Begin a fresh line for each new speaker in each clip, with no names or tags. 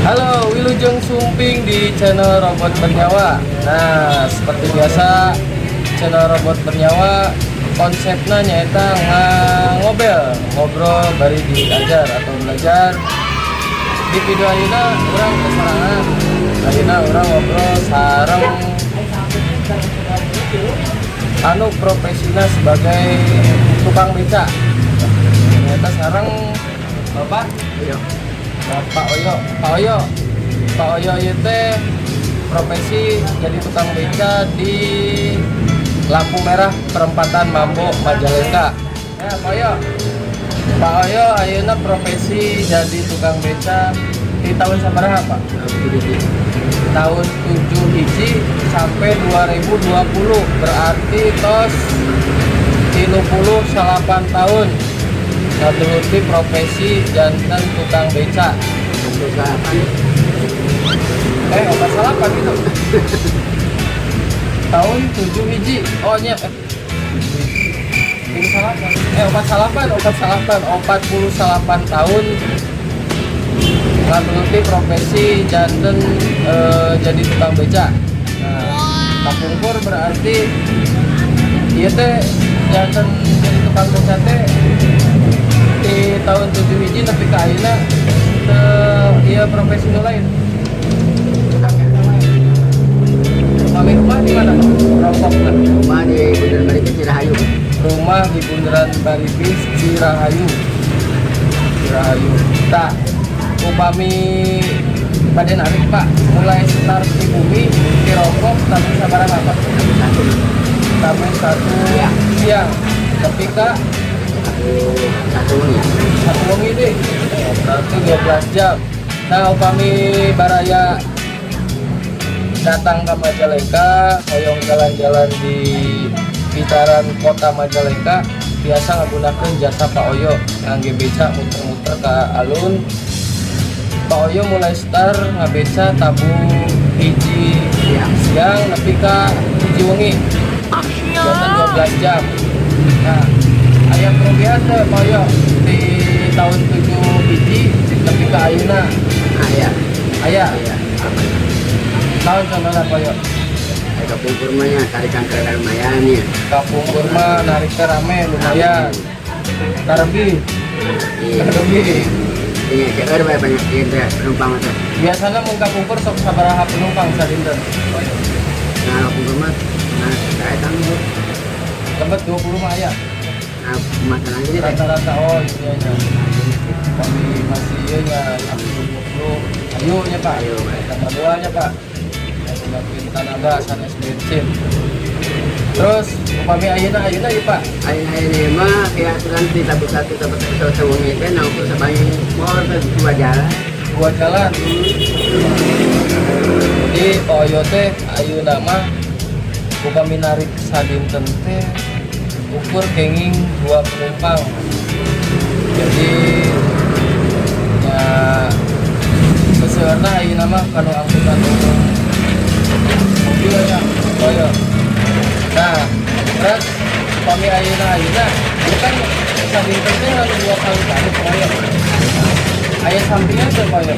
Halo, Wilujeng Sumping di channel Robot Bernyawa. Nah, seperti biasa channel Robot Bernyawa konsepnya nyaeta ngobel, ngobrol bari diajar atau belajar. Di video ayeuna urang teu sorangan. Ayeuna urang ngobrol sareng anu profesina sebagai tukang beca. Nyaeta sareng Bapak.
Iya.
Bapak Oyo, Pak Oyo, Pak Oyo ieu teh profesi jadi tukang beca di lampu merah perempatan Mambo, Majalengka. Ya, Pak Oyo. Pak Oyo ayeuna profesi jadi tukang beca di tahun sabaraha, Pak? Tahun 7 hiji sampai 2020, berarti tos 38 tahun ngageluti profesi janten tukang beca.
Satu.
Eh, opat salapan gitu, tahun 7 hiji. Oh nya, eh, 38, eh, opat salapan, opat salapan, 48 tahun ngageluti profesi janten jadi tukang beca. Nah, kapungkur berarti ieu teh janten jadi tukang beca teh di tahun 7 hiji tapi ka ayeuna teu ieu profesi nu lain. Kami rumah di mana, Pak? Rongkokna.
Rumah di Bundaran Baribis, Cirahayu.
Rumah di Bundaran Baribis, Cirahayu. Cirahayu. Tah, upami bade narik, Pak, mulai start di bumi di rongkok tapi sabaraha, Pak?
1.
Sampai 1
Siang.
Siang. Ketika
1, 1 ya.
1 wengi deh. Oh, berarti 12 jam. Nah, upami baraya datang ke Majalengka, hoyong jalan-jalan di sekitaran kota Majalengka, biasa ngagunakeun jasa Pak Oyo ngangge beca muter-muter ke alun. Pak Oyo mulai start ngabeca tabuh 1
Siang.
Siang nepi ka 1 wengi, janten 12 jam. Nah, aya perubahan teh, Pak Oyo, di tahun 7 hiji nepi ka ayeuna?
Ah ya.
Aya?
Iya.
Tahun contohnya, Pak Oyo?
Kayak kapungkur mah nya tarikan kereta lumayan ya.
Kapungkur mah nariknya rame lumayan, tarebi.
Iya.
Tarebi.
Iya, seueur bae banyak ieu teh penumpang teh.
Biasanya mun kapungkur sok sabaraha penumpang sadinten, Pak Oyo?
Nah, kapungkur mah nah saya tangguh.
Lebet 20 mah aya?
Nah, masalah ini teh.
Rata-rata, oh iya nya, kami masih iya nya, 20, ayo nya, Pak.
Ayo, Pak.
Tambah dua nya, Pak, gunakeun tenaga sanes bensin. Terus upami ayeuna, ayeuna ya, Pak?
Ayeuna mah kayak aturan di tabuh 1 tabuh 1 sewengi teh nah ukur sabangi motor teh dua jalan.
Dua jalan. Jadi Pak Oyo teh ayeuna mah upami narik sadinten teh ukur kenging dua penumpang. Jadi ya seseorang ayeuna mah kanu angkutan umum mobil ya, Pak Oyo. Nah, terus upami ayeuna, ayeuna itu kan sadinten teh anu dua kali tarik, Pak Oyo. Aya sampingan teh, Pak Oyo?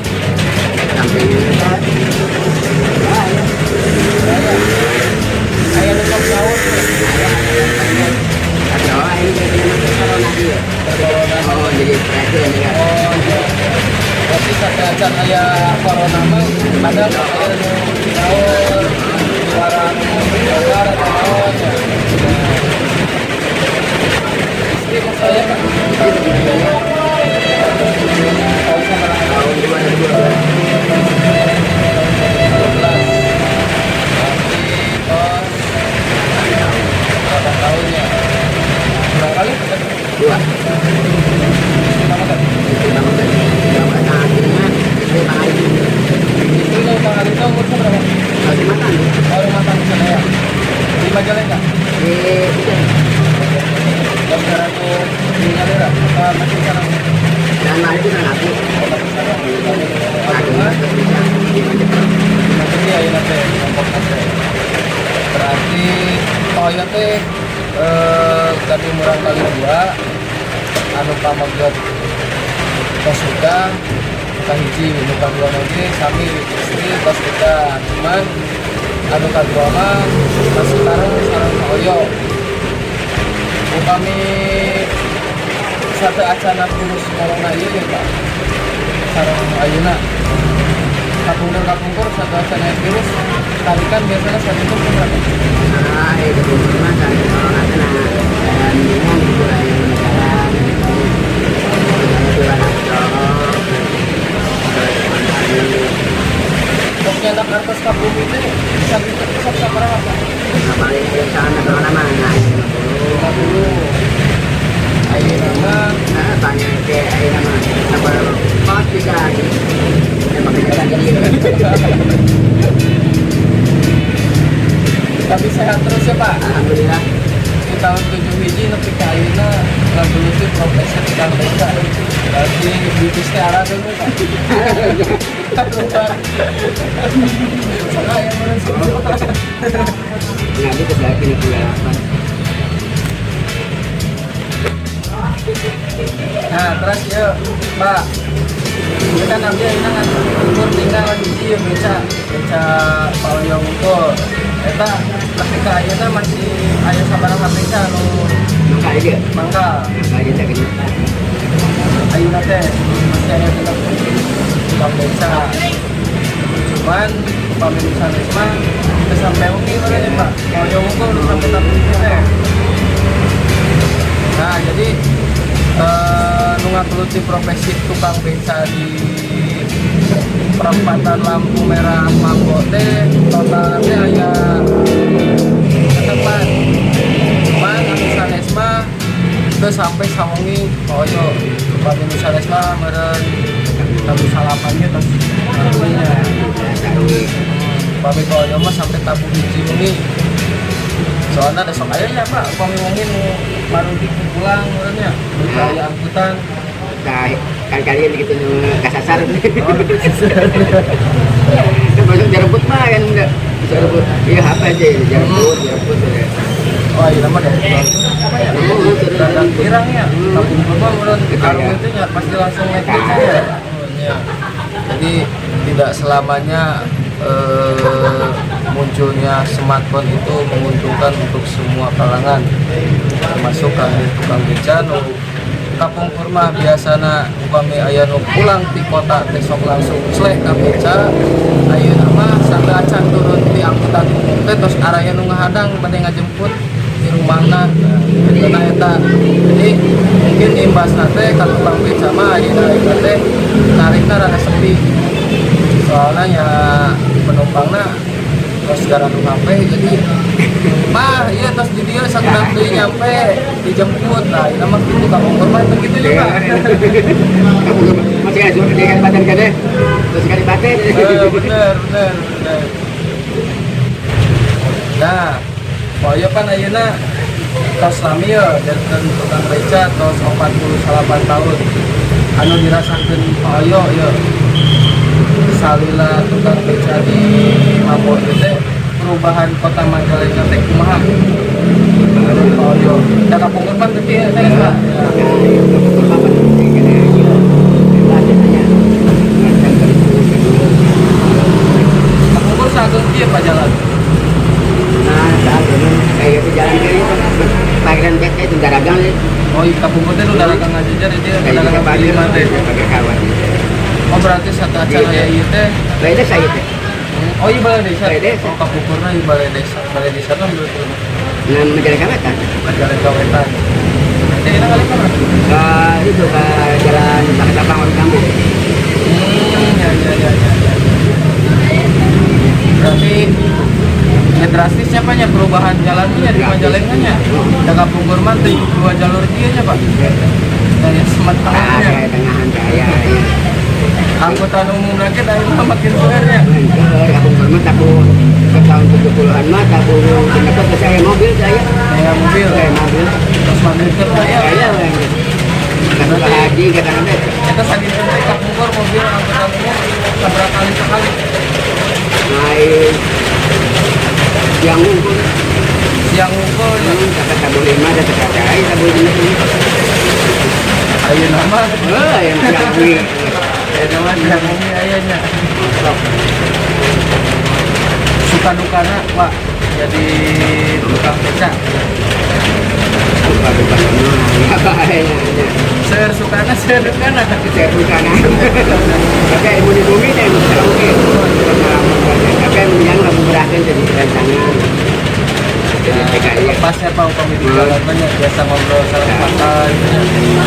Sampingnya teh ya ya.
Aya. Aya nu sok nyaur teh?
Ada, oh, ini jadi corona dia.
Corona.
Oh, jadi presiden ya.
Oh iya. Berarti sateuacan aya corona mah kadang aya nu nyaur suara nu bongkar atau naon ya. Istri maksudnya, Pak? Tahun sabaraha?
Tahun 2012.
2012. Berarti tos berapa tahunnya? Berapa kali?
Dua.
Istri mana kan?
Itu bangun tadi. Nah, akhirnya istri Pak Ari.
Istri nu Bang Ari itu umur berapa?
Kalau makan.
Oh, rumah tangga sana ya? Di Majalengka?
Di itu.
Dan sekarang tuh di Nyalira? Apa masih sekarang?
Dan lari itu kan aku.
Oh, masih sekarang.
Akhirnya terus bisa di Majalengka.
Di ayeuna teh, kelompok teh. Berarti Pak Oyo teh gaduh murangkalih dua anu pameget tos nikah. Kahiji, nu kadua oge sami, istri tos nikah, cuman anu kadua mah masih bareng sareng Pak Oyo. Upami sateuacana virus corona ieu ya, Pak, sareng ayeuna kapungkur kapungkur sateuacana virus tarikan biasanya saat itu berapa?
Nah, itu mah kan corona teh nah dan mendingan gitu lah yang jalan gitu. Jualan corok, jualan.
Sok nyandak artos ka bumi teh sakitu sok sabaraha, Pak?
Nah, paling sana corona mah nah 50.
50. Ayeuna mah?
Nah, banyak ke ayeuna mah sabar kos bisa ya pakai jalan jadi.
Tapi sehat terus ya, Pak?
Alhamdulillah.
Di tahun 71 nepi ka ayeuna ngageluti profesi tukang beca, berarti bisnis teh arah dulu, Pak. Keluar sok aya meureun situ.
Ngabdi ke 38.
Nah, terus ya, Pak, ini kan abdi ayeuna ngan tinggal hiji ya beca, beca Pak Oyo unggul. Eta nepi ka ayeuna masih aya sabaraha beca anu
Mangkal aja.
mangkal?
Mangkal aja tak kena.
Ayeuna teh masih aya genep tukang beca. Cuman upami nu sanes mah teu sampai wengi meureun ya, Pak. Pak Oyo unggul nu sampai tabuh hiji teh. Nah, jadi nu ngageluti profesi tukang beca di perempatan lampu merah Mambo teh total teh aya ketepan. Cuman anu sanes mah teu sampai sawengi Pak Oyo. Upami nu sanes mah meureun tabuh salapan ge tos nya.
Tahu.
Upami Pak Oyo mah sampai tabuh hiji wengi. Soalnya ada sok aya nya, Pak, upami wengi nu marudik nu pulang meureun nya. Begitu aya angkutan.
Nah, kan kalian gitu nu kasasar.
Oh,
Kan masuk direbut mah kan enggak bisa rebut. Iya apa aja direbut, direbut ya.
Oh iya mah dari apa ya? Dagang pirang ya. Kapungkur mah meureun karung itu nya pasti langsung naik beca ya. Oh, iya. Jadi tidak selamanya munculnya smartphone itu menguntungkan untuk semua kalangan, termasuk kami tukang beca nu kapungkur mah biasana upami aya nu pulang ti kota teh sok langsung sleh ka beca. Ayeuna mah sateuacan turun di angkutan umum teh tos araya nu ngahadang bade ngajemput di rumahna. Nah, gitu. Nah, eta jadi mungkin imbasna teh ka tukang beca mah ayeuna ayeuna teh tarikna rada sepi, soalnya ya penumpangna tos garadung HP. Jadi mah iya tos di dieu sakedap deui nyampe dijemput. Nah, ini mah gitu, kapungkur mah itu gitu juga.
Kamu masih ada suara di kabupaten kan deh. Terus kabupaten.
Eh, bener bener bener. Nah, Pak kan ayeuna tos lami ya janten tukang beca tos 48 tahun. Anu dirasakeun Pak Oyo ya salila tukang beca di Mambo ieu teh, perubahan kota Majalengka teh kumaha menurut Pak Oyo? Da kapungkur pan teu kieu teh, Pak. Ya. Kapungkur sageung kieu, Pak, jalan?
Nah, saat ini kayak itu jalan kayak itu parkiran beca itu dagang sih.
Oh iya, kapungkur teh nu dagang ngajajar dia
Kayak
dagang
gitu
kaki lima teh.
Pakai kawan.
Oh, berarti sateuacan aya ieu teh.
Balai desa itu.
Oh iya, balai desa.
Balai desa.
Oh, kapungkurna ieu balai desa. Balai desa kan betul.
Nah, Majalengka Wetan.
Majalengka Wetan. Jadi enak kali mana?
Ke itu ke jalan Pakai Tapang Warung Kampung.
Ya ya ya ya. Ya. Berarti ya drastisnya, Pak, ya perubahan jalannya di Majalengka nya. Da kapungkur mah teu dua jalur kieu nya, Pak. Dari semat
Nah,
tengahnya.
kayak tengahan saya. Ya.
Angkutan umum lagi dari mah makin seueurnya.
Kapungkur mah tabuh ke tahun 70-an mah tabuh kenapa ke saya mobil saya.
Kayak mobil.
Saya mobil.
Terus mobil teh aya.
Saya Kata haji kata nanti.
Eta sadinten teh kapungkur mobil angkutan umum sabaraha kali sekali?
Naik yang unggul.
Siang unggul ya.
Kata tabuh lima, kata kata ay tabuh lima ini.
Ayeuna mah
Oh, yang siang.
Ayeuna mah bumi aya nya.
Sok.
Suka dukana, Pak, jadi tukang beca?
Suka dukana mah apa nya.
Seueur sukana, seueur dukana.
Saya dukana. Tapi ibu di bumi teh bisa oke. Tapi yang lamun berakhir jadi rancangan. Jadi PKI.
Lepasnya, Pak, upami di jalan banyak biasa ngobrol sareng makan gitu nya.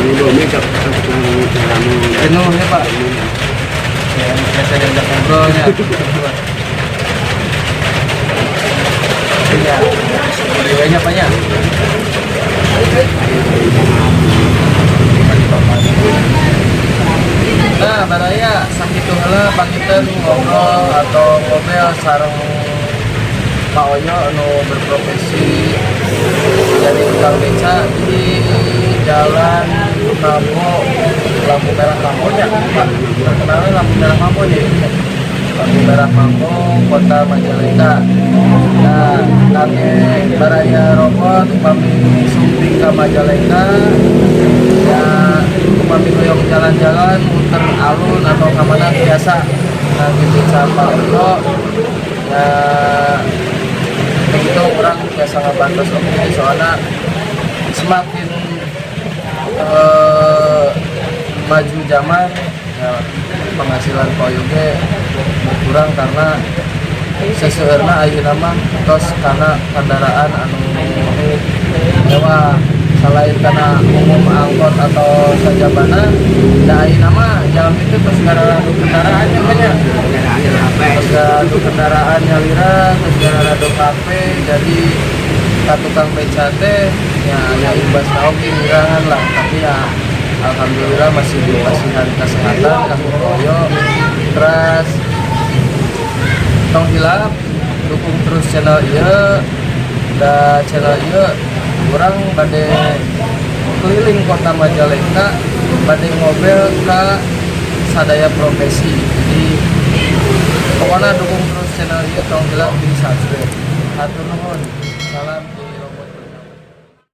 Di bumi sok sok lamun.
Jenuh ya, Pak? Ya, biasa diajak ngobrolnya. Iya, syukuri we nya, Pak, nya.
Rencana.
Nah, baraya, sakitu heula panginten ngobrol atau ngobel sareng Pak Oyo anu berprofesi jadi tukang beca di Jalan Mambo, lampu merah Mambo nya, Pak. Terkenalnya lampu merah Mambo ya, lampu merah Mambo, Kota Majalengka. Nah, kami baraya robot, upami sumping ke Majalengka ya, upami hoyong jalan-jalan muter alun atau kemana, biasa nah gitu Pak Oyo ya. Begitu urang biasa ngebantu oke, soalnya semakin maju zaman ya, penghasilan Pak Oyo ge berkurang karena seseueurna ayeuna mah tos karena kendaraan anu mewah, selain karena umum angkot atau sajabana da. Ayeuna mah jalan itu terus gararadu kendaraan nya banyak.
Kendaraan apa?
Terus gararadu kendaraan nyalira, terus gararadu kafe, jadi ka tukang beca teh ya ya imbas oge ngirangan lah. Tapi ya alhamdulillah masih dipasihan kesehatan ka Oyo. Terus tong hilap dukung terus channel ieu da. Channel ieu urang bade keliling Kota Majalengka, bade ngobel ke sadaya profesi. Jadi pokoknya dukung terus channel ieu, tong hilap di subscribe. Hatur nuhun, salam di